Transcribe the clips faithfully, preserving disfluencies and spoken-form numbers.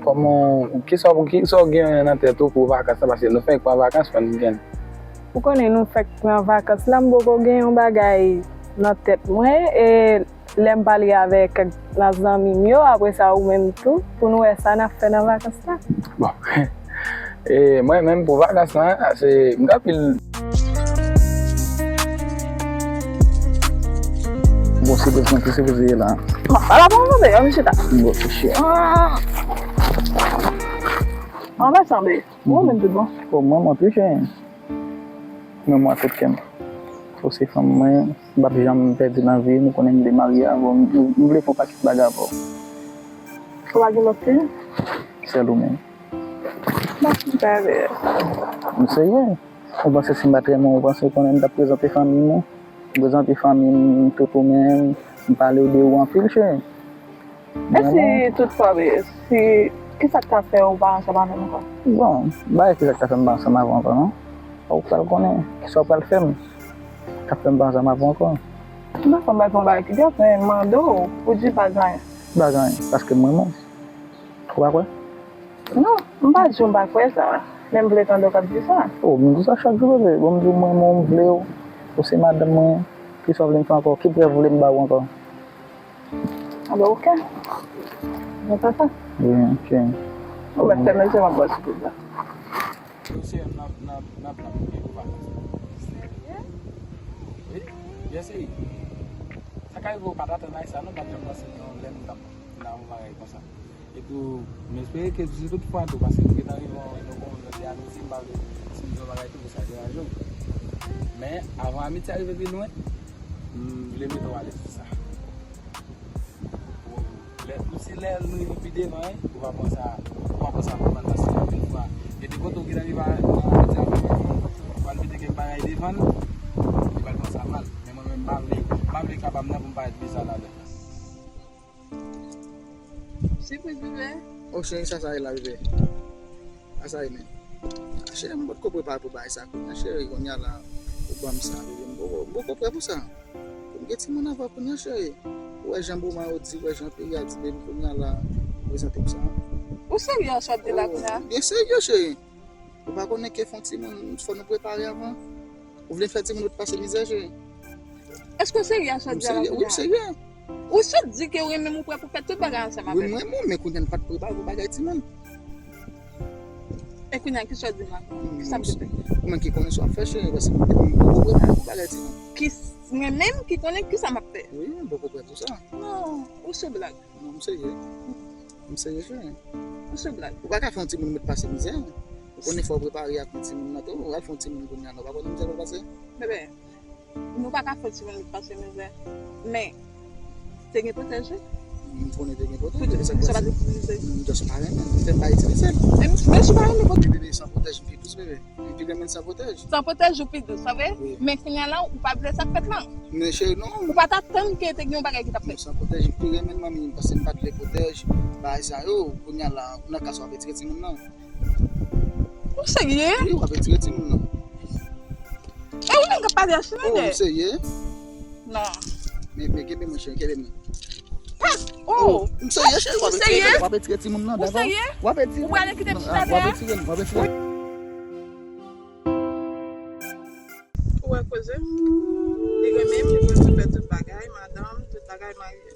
Kòman, kisa, kisa w gen nan tèt ou pou vakans la? Paske nou fenk pran vakans, fò n gen. Ou konnen nou fèk pran vakans la, m poko gen yon bagay nan tèt mwen, e lè m pale avèk kèk nan zanmi m yo, apre sa ou menm tou, pou nou wè sa n ap fè nan vakans la. Bon. E mwen menm pou vakans lan, se m gen anpil. Bon, se pou mwen ki sipoze ye la. Bon, ala bon, bon, bon, chita. Bon, se chita. Ah. An pasan, be, ou menm tout bon? Bon, mwen, mwen tou, chen. Mwen, mwen, tout kè m. Ou se fanm mwen, m p ap janm pèdi nan vi, nou konnen m te marye avè w, m, m vle fè yon pakèt bagay avè w. Ou pa gen lòt fi? Sèl ou menm. Mèsi, bebe. M serye. Ou panse si m pa t renmen w, ou panse konnen m t ap prezante fanmi m ou? M prezante fanmi m tout ou menm, m pale w de ou anpil, cheri. E si toutfwa, bebe, si, kisa k ta fè ou pa ansanm avè m ankò? Bon, bagay kisa k ta fè m pa ansanm avè w ankò, non? Ou pral konnen kisa w pral fè m k ap fè m pa ansanm avè w ankò. M pa konn bagay, yon bagay ki grav, men m mande w pou di pa gen anyen. Pa gen anyen, paske m renmen w. Ou pa kwè? Non, m pa di w m pa kwè sa, men m vle tande w k ap di sa. Oh, m di sa chak jou, bebe. Bon, m di w m renmen w, m vle w. Ou se madanm mwen, kisa w vle m fè ankò? Ki prèv ou vle m ba w ankò? Anben, oke. Mwen fè sa. Wi, oke. Ou mèt fèmen je w, m ap ba w sipriz la. Yo, se nan, nan, nan plan pou gen pou vakans. Serye? Wi, byen serye. Sa ka rive ou pa t atann sa, non, m pa t janm panse nan lè m t ap nan yon bagay konsa. Epi, m espere ke si tout fwa tou, paske m gentan rive yon, yon, yon lòt de amitye, m pa vle si m di yon bagay tou pou sa deranje w. Men, avan amitye a rive pi lwen, m vle mete w alèz sou sa. Lè, si lè nou rive pi devan, wi, ou va panse a, ou va panse a kòman l pase anpil fwa. E de kote w gentan rive a, a amitye a, ou pral mete kèk bagay devan l, li pral panse a mal. Men mwen menm, m pa vle, m pa vle kapab nan pou m parèt bizar ladan. Sipriz, bebe. Oh, cheri, sa, sa ye la, bebe. Sa, sa ye, men. Cheri, m potko prepare pou bagay sa kounye a, cheri, kounye a la, ou ban m sa, bebe. M poko, m poko prè pou sa. Pou m gen timoun avè w kounye a, cheri. Ou wè jan moman yo di, ou wè jan peyi a di, bebe, kounye a la, prezante m sa. Ou serye nan sa w ap di la kounye a? Oh, byen serye, cheri. Ou pa konnen ke fè yon timoun, fò nou prepare avan. Ou vle fè timoun ou t pase mizè, cheri? Èske w serye a sa w di a la kounye a? Wi, m serye. Ou sot di ke w renmen m, ou prè pou fè tout bagay ansanm avè m. Wi, m renmen w, men kounye a n pa t prepare pou bagay timoun. E kounye a, kisa w di m la? Kisa m te fè? Ou menm ki konnen sa w ap fè, cheri, paske m poko prepare pou bagay timoun. Ki, mwen menm ki konnen kisa m ap fè? Wi, m poko prè pou sa. Non, ou sou blag. Non, m serye. M serye, cheri. Ou sou blag. Ou pa ka fè yon timoun met pase mizè. Ou konnen fò w prepare ak yon timoun nan tou. Ou al fè yon timoun kounye a, non, ou pa konnen mizè w pase? Bebe, nou pa ka fè yon timoun met pase mizè. Men, te gen protèj wi. M konnen te gen pwotèj, e sa k pase? M just pa renmen, m fè m pa itilize l. Men, men si w pa renmen pwotèj. Bebe san pwotèj, m pi dous, bebe. M pi renmen san pwotèj. San pwotèj, ou pi dous, sa vre? Wi. Men kounye a la, ou pa vle sa k fèt la. Men cheri, non. Ou pa t atann ke te gen yon bagay ki t ap fèt. Non, san pwotèj, m pi renmen manmi, paske m pa t vle pwotèj, bagay sa yo, kounye a la, ou nan kaz w ap retire timoun nan. Ou serye? Wi, w ap retire timoun nan. E ou menm k ap pale a Schneider? Oh, ou serye? Non. Men, men kenbe mwen, cheri, kenbe mwen. Pas! Oh! M serye, cheri, w ap retire, w ap retire timoun nan, dakò? Ou serye? W ap retire. Ou prale kite m chita atè a? W ap retire, w ap retire. Ou wè koze? Li renmen m, li vle m fè tout bagay, madanm, tout bagay marye.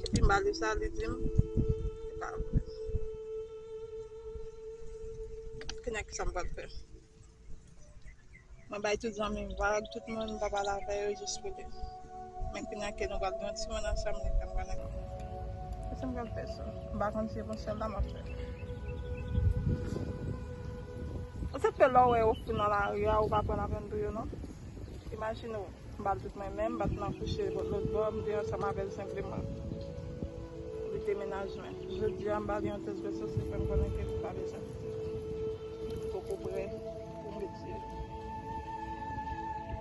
Epi m ba li sa, li di m, se pa vre. Kounye a kisa m pral fè? Mwen bay tout zanmi m vag, tout moun m pa pale avè yo jis pou li. Men kounye a ke nou pral gen yon timoun ansanm, li fè m konnen. Kisa m pral fè sa? M pa konn si se pou sèl la m ap fè. Ou se fè lè w wè yo fou nan lari a, ou pa pran lapenn pou yo non. Imajine w. M pa t tout mwen menm, m pa t nan kouche lòt bò, m te ansanm avè l senpleman. Li te menaj mwen. Jodi a, m ba li yon tèt vèsyon, li fè m konnen ke li pa bezwen. Li poko prè pou m retire.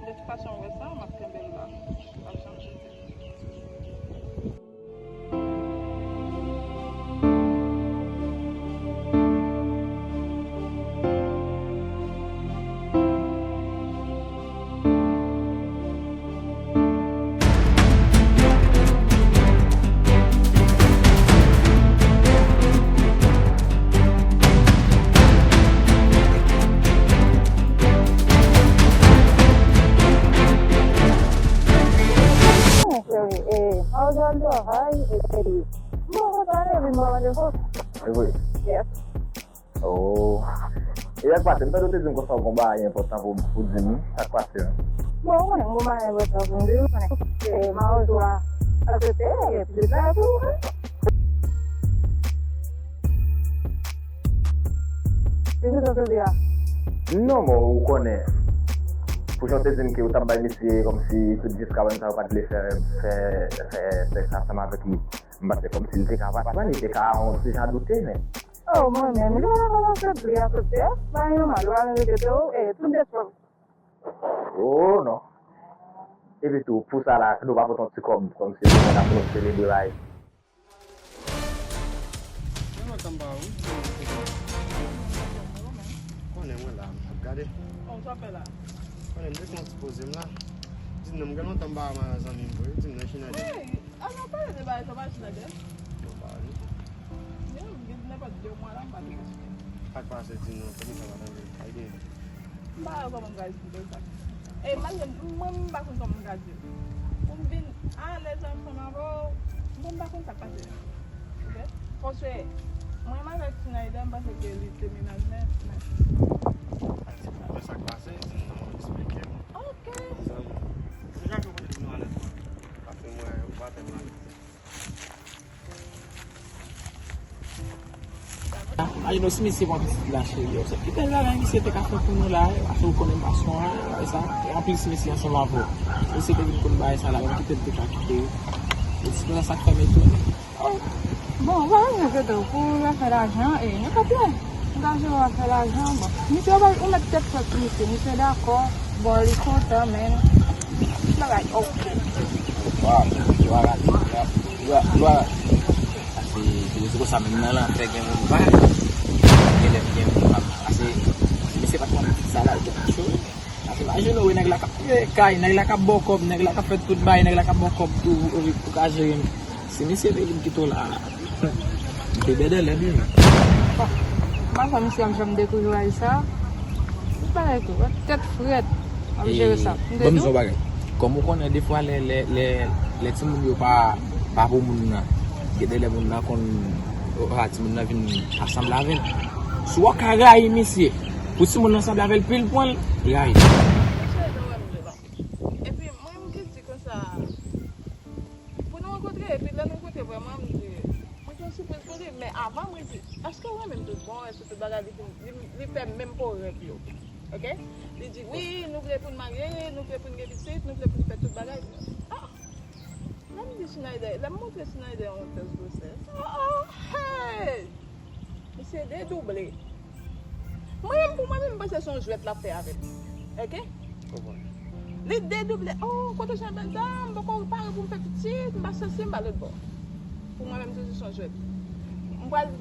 De tout fason, m wè sa, m ap kenbe l la. M p ap janm jete l. Cheri, e, pa w jwenn travay, e, e, bon, ou pale, vin mwen mande fò. E vre? Yes. Oh. E sa k pase? M tande w te di m konsa w gon bagay enpòtan pou, pou di m. Sa k pase an? Bon, ou konnen m gon bagay enpòtan pou m di w, ou konnen. E, mawozo a aksepte, e, epi li travay pou ou, wi. Li di sa w di a? Non, bon, ou konnen. Pou jan w te di m ke ou t ap bay misye kòmsi tout dis kabann sa yo pa t vle fè, fè, fè sèks ansanm avèk li. M panse kòmsi li te ka pa, pa, li te ka yon ti jan doute, men. Oh, mwen menm, li pa ta kòmanse di aksepte, pa yon mal, ou pa vin repete w, e, tout de fwa. Oh, non. Epi tou, pou sa la, nou pa pote yon ti kòb, kòmsi nou ta pou nou selebre bagay. Mwen lontan m pa wè w. Konnen mwen la, m ap gade. Kòman w ap fè la? Konnen m te fè yon ti poze m la. Di m non, m gen lontan m pa wè zanmi m vre. Di m nan China. Al nan pale de bagay sa, pa China de. Bon, pa li. Yo, gen nenpòt de mwa la, m pa te ka China. Sa k pase, di m non, kòman sa va tande? Ay, de. M pa wè kòman m ka esplike w sa. E malgre m, mwen, m pa konn kòman m ka di w. Pou m vin alèz ansanm avè w, bon, m pa konn sa k pase. Ok? Paske mwen menm avèk Schneider, m panse ke li te menaj mwen, men. Sa k pase, di m non, esplike m. Ok. Zanmi. Deja ke w kote di m non alèz, paske mwen, ou pa tèlman alèz. Imajine w si misye pran pitit la, cheri, yo. Se pi bèl bagay misye te ka fè pou nou la, wi. Paske ou konnen m pa sou an, e sa. E anplis, misye ansanm avè w. Misye te vin konn bagay sa la, menm kite l te ka kite yo. E ti bagay sa k fè m etone. Bon, ou pa bezwen enkyete w pou zafè lajan, e nenpòt lè. M ka jere w afè lajan, bon. Misye, ou mèt tèt frèt pou misye. Misye dakò, bon, li kontan, men. Bagay, ok. Waw, misye pa ka di, li pa, li pa. Pase, se, se konsa menm nan lanfè gen moun pa. Gen lè gen moun pa. Pase, si misye pa t pran pitit sa la, li t ap cho. Pase, imajine w, nèg la k ap peye kay, nèg la k ap ba w kòb, nèg la k ap fè tout bagay, nèg la k ap ba w kòb tou, ou, ou ka jere. Si misye te vin kite w la, m te bèdè lèd wi. M pa kwè misye ap janm dekouraje sa. Tout bagay tou, tèt frèt, ap jere sa. M te di w. Ban m di w yon bagay. Kòm ou konnen, defwa, lè, lè, lè, lè timoun yo pa, pa pou moun nan, gen de lè moun nan konn, a, timoun nan vin pa sanble avè l. Si w ka rayi misye, pou timoun nan sanble avè l, pil pwen l, rayi. Epi, mwen, m te di konsa, pou nou rankontre, epi lè nou rankontre vrèman, m di, mwen gen yon sipriz pou li, men avan, mwen di, èske w renmen m tout bon, èske tout bagay, li, li, li fè menm pou rèv yo, ok? Li di, wi, nou vle pou n marye, nou vle pou n gen pitit, nou vle pou n fè tout bagay. Ah! Lè m Di Schneider, lè m montre Schneider yon tès gwosès. Oh, oh, hey! Misye dedouble. Mwen menm, pou mwen menm, m panse se yon jwèt l ap fè avè m. Oke? Konprann. Li dedouble. Oh, kote jan bèl dam, m poko pare pou m fè pitit, m pa sanse m pa lòt bò. Pou mwen menm, se jis yon jwèt. M pral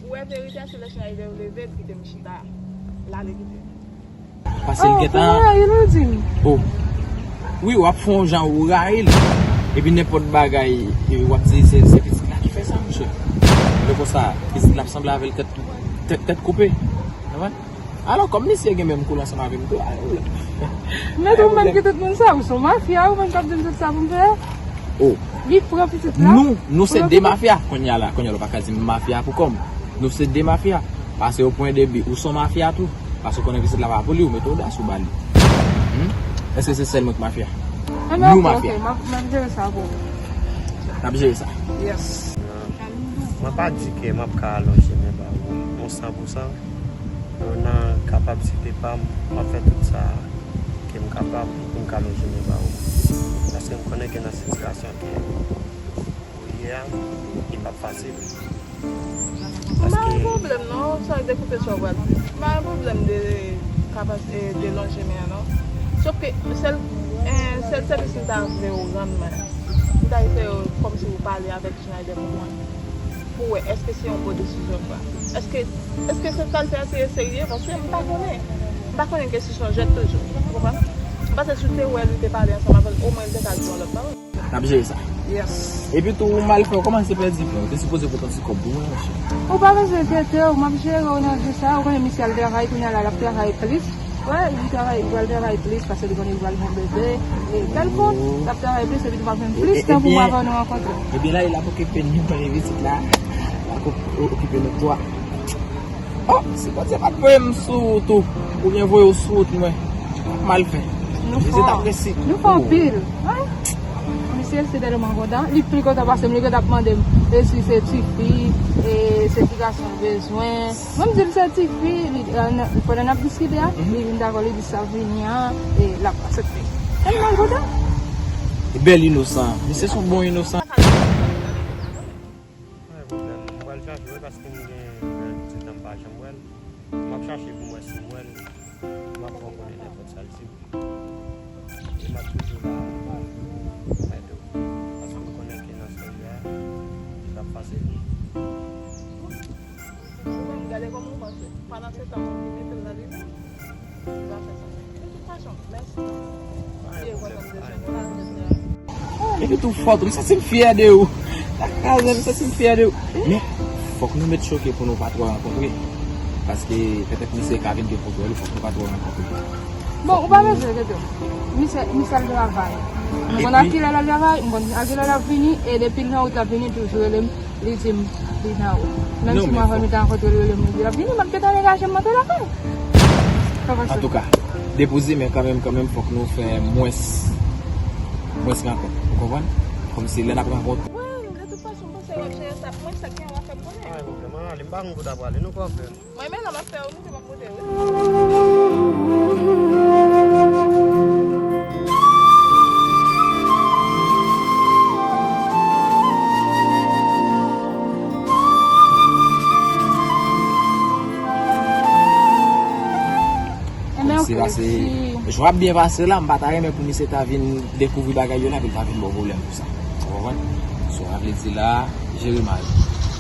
wè verite a, se lè Schneider leve, l kite m chita. L ale kite m. Paske l gentan. Oh, pou mwen, rayi l, ou di m? Oh. Wi, w ap fè yon jan ou rayi l. Epi nenpòt bagay, e, w ap di se, se pitit la ki fè sa, monchè. Lè konsa, pitit la ap sanble avè l tèt, tèt, tèt koupe. Konprann? Alò, kòm misye gen menm koulè ansanm avè m tou, a, ou la. Men ou menm ki tout moun sa, ou se yon mafya, ou menm k ap di m tout sa pou m fè. Oh. Li pran pitit la. Nou, nou se de mafya. Kounye a la, kounye a la, ou pa ka di m mafya pou kò m. Nou se de mafya. Pase o pwen de bi, ou se yon mafya tou. Paske ou konnen pitit la pa pou li, ou mete odas ou ba li. Hmm? Èske se sèl mwen ki mafya? Nou mafya. Ok, m ap, m ap jere sa pou ou. N ap jere sa. Yes. Mwen pa di ke m ap ka alonje men ba ou, yon san pou san. Nan kapasite pa m, m ap fè tout sa ke m kapab pou m ka lonje men ba ou. Paske m konnen ke nan sitiyasyon ke ou ye a, li p ap fasil. M pa gen pwoblèm non, sa dekoupe sa w pral di. M pa gen pwoblèm de kapas-, e, de lonje men an non. Sòf ke sèl, e, sèl sèvis m ta vle w rann mwen, m ta vle fè w kòmsi w pale avèk Schneider pou mwen. Pou wè, èske se yon bon desizyon sa? Èske, èske se sa l fè a se serye? Paske m pa konnen. M pa konnen ke si se yon jwèt toujou. Ou konprann? M panse si w te wè l, ou te pale ansanm avè l, omwen l te ka di yon lòt pawòl. N ap jere sa. Yes. Epi tou, ou mal fè, ou kòmanse pèdi pwen. Ou te sipoze pote yon ti kòb pou mwen, monchè. Ou pa bezwen enkyete w, m ap jere w nan vi sa. Ou konnen misye al travay, kounye a la, l ap travay plis. Wè, li travay, li pral travay plis, paske li konnen li pral gen bebe. E bèl kont, l ap travay plis, epi tou m ap jwenn plis tan pou m avè nou rankontre. Ebyen la, l ap okipe nou, mwen e pitit la. L ap okipe nou twa. Oh, si Bondye pa t voye m sou wout ou, oubyen voye w sou wout mwen, m ap mal fè. Nou fò. Misye t ap resi. Nou fò anpil. Wi. Misye, se tèlman kontan. Li pi kontan pase m, li gentan ap mande m, e si se tifi, e se ti gason l bezwen. Mwen, m di l se tifi, li, e, n-, pandan n ap diskite a, li vin dakò, li di sa vini an, e l ap aksepte. Tèlman l kontan. Bèl inosan. Misye se yon bon inosan. Pa gen pwoblèm. M pral chache w wi, paske m gen bèl pitit la, m pa janm wè l. M ap chache pou m wè si m wè l. M ap fè w konnen nenpòt sa l di m. E m ap toujou la pou ède w. Paske m konnen ke nan seri a, li p ap fasil. Ou menm, gade kòman w panse. Pandan se tan, moun ki mete l nan limit, li va fè sa. De tout fason, mèsi. Epi tou fòk, m santi m fyè de ou. Sa kraze m, m santi m fyè de ou. Men, fòk nou met choke pou nou pa twò rankontre. Paske petèt misye ka vin gen kontwòl ou, fòk nou pa twò rankontre. Bon, ou pa bezwen enkyete w. Misye, misye al travay. M konn a kilè l al travay, m konn a kilè l ap vini, e depi l nan wout l ap vini, toujou rele m. Li di m, li nan wout. Menm si m avè nou ta rankontre l, rele m, li di l ap vini, m ap gentan degaje m antre lakay. Antouka, depi w di men kanmenm, kanmenm, fòk nou fè mwens, mwens rankont. Ou konprann? Kòmsi lè n ap rankontre. Wi, de tout fason, m panse w ap jere sa pou mwen, sa k gen w ap fè m konnen. Pa gen pwoblèm, ann ale, m pa konn kote w ap prale, nou ka fè. Mwen menm, m ap fè w, m te p ap moute wi. Enben, ok, pase, si jan w ap byen pase la, m pa ta renmen pou misye ta vin dekouvri bagay yo la, epi l ta vin ba w pwoblèm pou sa. Ou konprann? So, sa vle di la, jere mal.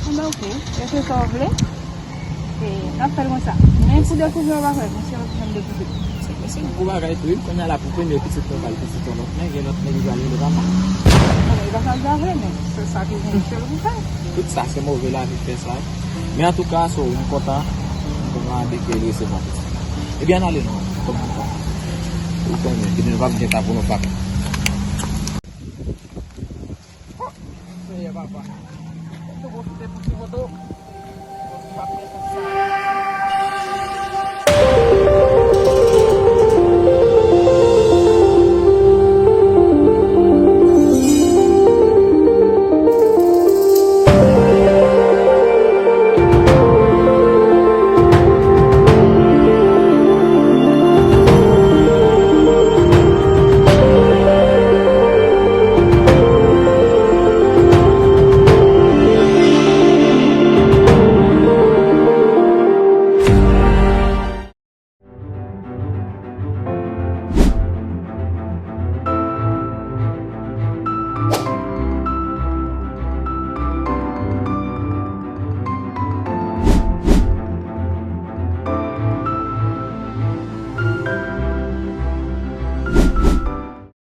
Enben, ok. E se sa w vle? E, n ap fè l konsa. Men pou dekouvri, w pa kwè, misye p ap janm dekouvri. Se, se yon gwo bagay tou, wi. Kounye a la, pou premye pitit mwen, pral pitit yon lòt nèg, e lòt nèg li pral rele papa. Bon, e pa sa l ta vle, men se sa ki gen sèl pou fè. Tout sa, se move lavi k fè sa. Men antouka, so, m kontan. M kontan de ke l resevwa pitit la. Ebyen, ann ale non, kòm nou pa. Ou konnen, epi nou p ap gen tan pou nou pa. Oh, Senyè papa. Tou pwofite pou ti foto. Pou ti foto.